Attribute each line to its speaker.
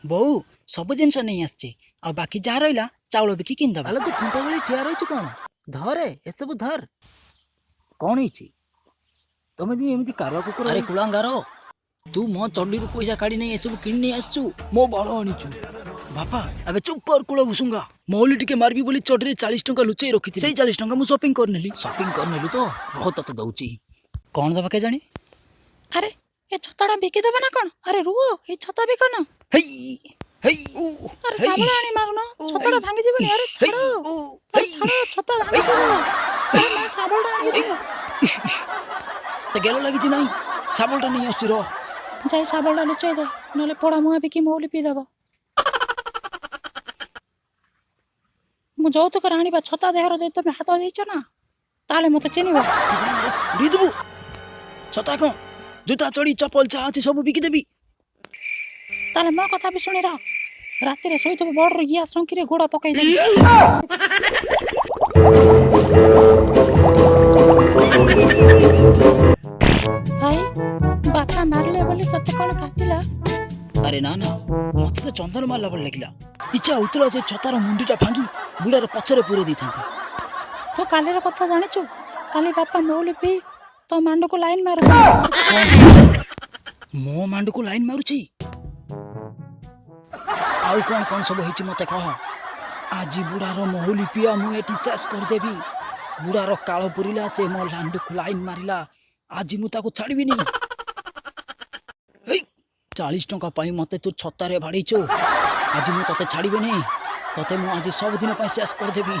Speaker 1: ବୋଉ ସବୁ ଜିନିଷ ନେଇ ଆସିଛି, ଆଉ ବାକି ଯାହା ରହିଲା ଚାଉଳ ବିକି କିଣିଦେବା।
Speaker 2: ଆଲୋ, ତୁ ଖୁଣ୍ଟ ଭଳି ଠିଆ ରହିଛୁ କ'ଣ? ଧରେ ଏସବୁ ଧର। କ'ଣ ହେଇଛି? ତମେ ବି ଏମିତି କାରୁଆ କୁକୁର।
Speaker 1: ଆରେ କୁଳାଙ୍ଗାର, ତୁ ମୋ ଚଣ୍ଡିରୁ ପଇସା କାଢି ନେଇ ଏସବୁ କିଣି ନେଇ ଆସିଛୁ, ମୋ ବାଳ ଆଣିଛୁ।
Speaker 2: ବାପା।
Speaker 1: ଆବେ ଚୁପ୍ କର କୁଳ ଭୁସୁଙ୍ଗା। ମୌଲି ଟିକେ ମାରିବି ବୋଲି ଚଟିରେ 40 ଟଙ୍କା ଲୁଚେଇ ରଖିଥିଲି, ସେଇ 40 ଟଙ୍କା ମୁଁ ସପିଂ କରିନେଲି।
Speaker 2: ସପିଂ କରିନେଲୁ ତ, ରହ ତତେ ଦଉଛି।
Speaker 1: କ'ଣ ଦବା କେଜାଣି?
Speaker 3: ଆରେ, ଏ ଛତାଟା ବିକିଦେବ ନା କ'ଣ? ଆରେ ରୁହ, ଏଇ ଛତା ବିକ ନା।
Speaker 1: ହେଇ ହେଇ ଉ।
Speaker 3: ଆରେ
Speaker 1: ହେଇ,
Speaker 3: ଶାବଳ ଆଣି ମାରୁନ, ଛତାଟା ଭାଙ୍ଗିଯିବନି। ଆରେ
Speaker 1: ହେଇ
Speaker 3: ଛାଡ଼।
Speaker 1: ଉ,
Speaker 3: ଆରେ
Speaker 1: ହେଇ।
Speaker 3: ଛାଡ଼, ଛତା ଭାଙ୍ଗିଯିବ। ଆରେ ମା, ଶାବଳଟା ଆଣିକି ଦିଅ।
Speaker 1: ଗେଲ ଲାଗିଛି ନାହିଁ, ଶାବଳଟା ନେଇ ଆସୁଛି ରହ।
Speaker 3: ଯାଇ ଶାବଳଟା ଲୁଚେଇ ଦେ, ନହେଲେ ପୋଡ଼ା ମୁହାଁ ବିକି ମଉଲି ପିଇଦବ। ମୁଁ ଯୌତୁକରେ ଆଣିବା ଛତା ଦେହର ଯଦି ତମେ ହାତ ଦେଇଛ ନା, ତାହେଲେ ମତେ ଚିହ୍ନିବ।
Speaker 1: ଦେଇଦେବୁ ଛତା କ'ଣ, ଜୁତା, ଚଡ଼ି, ଚପଲ ଯାହା ଅଛି ସବୁ ବିକିଦେବି।
Speaker 3: ତାହେଲେ ମୋ କଥା ବି ଶୁଣି ରଖ, ରାତିରେ ଶୋଇଥିବ ବର୍ଡର ଇଆ ଶଙ୍କିରେ ଗୋଡ଼ ପକେଇଦେବି। ଭାଇ, ବାପା ମାରିଲେ ବୋଲି ତତେ କ'ଣ କାଟିଲା?
Speaker 1: ଆରେ ନା ନା, ମତେ ତ ଚନ୍ଦନ ମାରିଲା ଭଳି ଲାଗିଲା। ଇଚ୍ଛା ହଉଥିଲା ସେ ଛତାର ମୁଣ୍ଡିଟା ଭାଙ୍ଗି ବୁଢ଼ାର ପଛରେ ପୁରେଇ ଦେଇଥାନ୍ତି।
Speaker 3: ତୁ କାଲିର କଥା ଜାଣିଛୁ? କାଲି ବାପା ମଉଲି ପିଇ ତୋ ମାଣ୍ଡକୁ ଲାଇନ ମାରୁଥିଲା।
Speaker 1: ମୋ ମାଣ୍ଡକୁ ଲାଇନ ମାରୁଛି? ଆଉ କ'ଣ କ'ଣ ସବୁ ହେଇଛି ମତେ କହ। ଆଜି ବୁଢ଼ାର ମହୁଲି ପିଆ ମୁଁ ଏଠି ଶେଷ କରିଦେବି। ବୁଢ଼ାର କାଳ ପୁରିଲା, ସେ ମୋ ଲାଣ୍ଡୁକୁ ଲାଇନ ମାରିଲା। ଆଜି ମୁଁ ତାକୁ ଛାଡ଼ିବିନି। ଏଇ 40 ଟଙ୍କା ପାଇଁ ମତେ ତୁ ଛତାରେ ବାଡ଼େଇଛୁ। ଆଜି ମୁଁ ତତେ ଛାଡ଼ିବିନି, ତତେ ମୁଁ ଆଜି ସବୁଦିନ ପାଇଁ ଶେଷ କରିଦେବି।